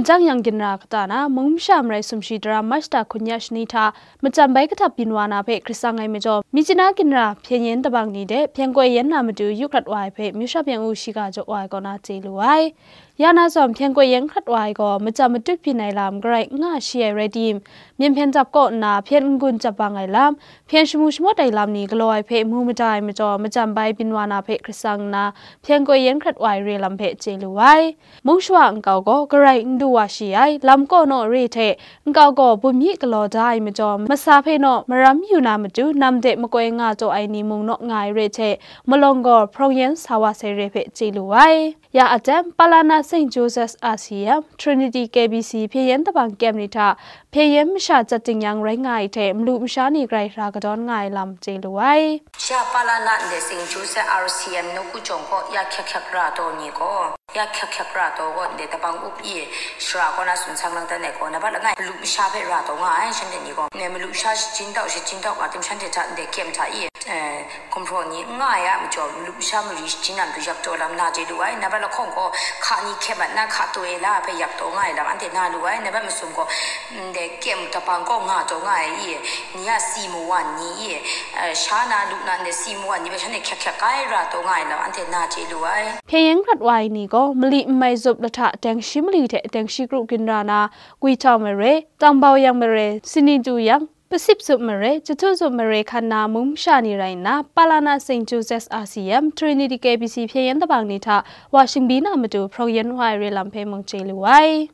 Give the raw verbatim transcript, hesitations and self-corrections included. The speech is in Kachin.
Jang yang ginra kata na, mung masha marai sumshi daram March da hkun ya shani hta, macam bai kahtap byin wa na hpe hkrit sang ai majaw, Myitkyina ginra hpyen yen dabang ni de hpyen koi yen na matu yu hkrat wa ai hpe, Myu Sha Pyeng U shiga jaw wa ai kaw na chye lu ai. Ya na zawn, hpyen koi yen hkrat wa ai gaw, macam matut byin ai lam garai n nga shi ai rai tim, myen hpyen jap kaw nna hpyen n-gun jap bang ai lam, hpyen shamu shamawt ai lam ni galaw ai hpe mu mada ai majaw, macam bai byin wa na hpe hkrit sang nna, hpyen koi yen hkrat wa ai re lam hpe chye lu ai. Mung shawa nkau gaw garai n du wa shi ai, lam kaw naw re hte, nkau gaw bum myi galaw da ai majaw, masa hpe naw maram yu na matu, nam de makoi nga taw ai ni mung naw nga ai re hte, malawng gaw hprawng yen sa wa sai re hpe chye lu ai. Ya aten, Palana Saint Joseph's R C M, Trinity K B C hpyen yen dabang kem ni hta, hpyen yen masha chyat ting yang rai nga ai hte, malu masha ni garai ra kadawn nga ai lam chye lu ai. Sha Palana ndai Saint Joseph R C M nawku jawng kaw ya hkyak hkyak ra taw ni gaw, ya hkyak hkyak ra taw gaw, ndai dabang up i, shara kaw na tsun sang lang dan ai gaw, na bat langai malu masha hpe ra taw nga ai, shanhte ni gaw, ndai malu masha shajin dau, shajin dau nga tim shanhte hta ndai kem hta i, eh, gumhpraw ni n nga ai a majaw, malu masha mari shajin na matu yak taw lam na chye lu ai, na bat lahkawng gaw, hka ni hkye mat na hka taw e la hpe yak taw nga ai lam anhte na lu ai, na bat masum gaw, ndai kem dabang kaw nga taw nga ai i, ni a si mawan ni i, eh, sha na lu na ndai si mawan ni hpe shanhte hkyak hkyak kai ra taw nga ai lam anhte na chye lu ai. Hpyen yen hkrat wa ai ni gaw, mali n mai zup lahta teng shi mali hte teng shi kru ginra na, Guitau mare, Tangbau yang mare, Sinitu yang, Pasip zup mare, Jahtu zup mare hkan na mung masha ni rai nna, Palana Saint Joseph's R C M, Trinity K B C hpyen yen dabang ni hta wa shingbi na matu hprawng yen wa ai re lam hpe mung chye lu ai.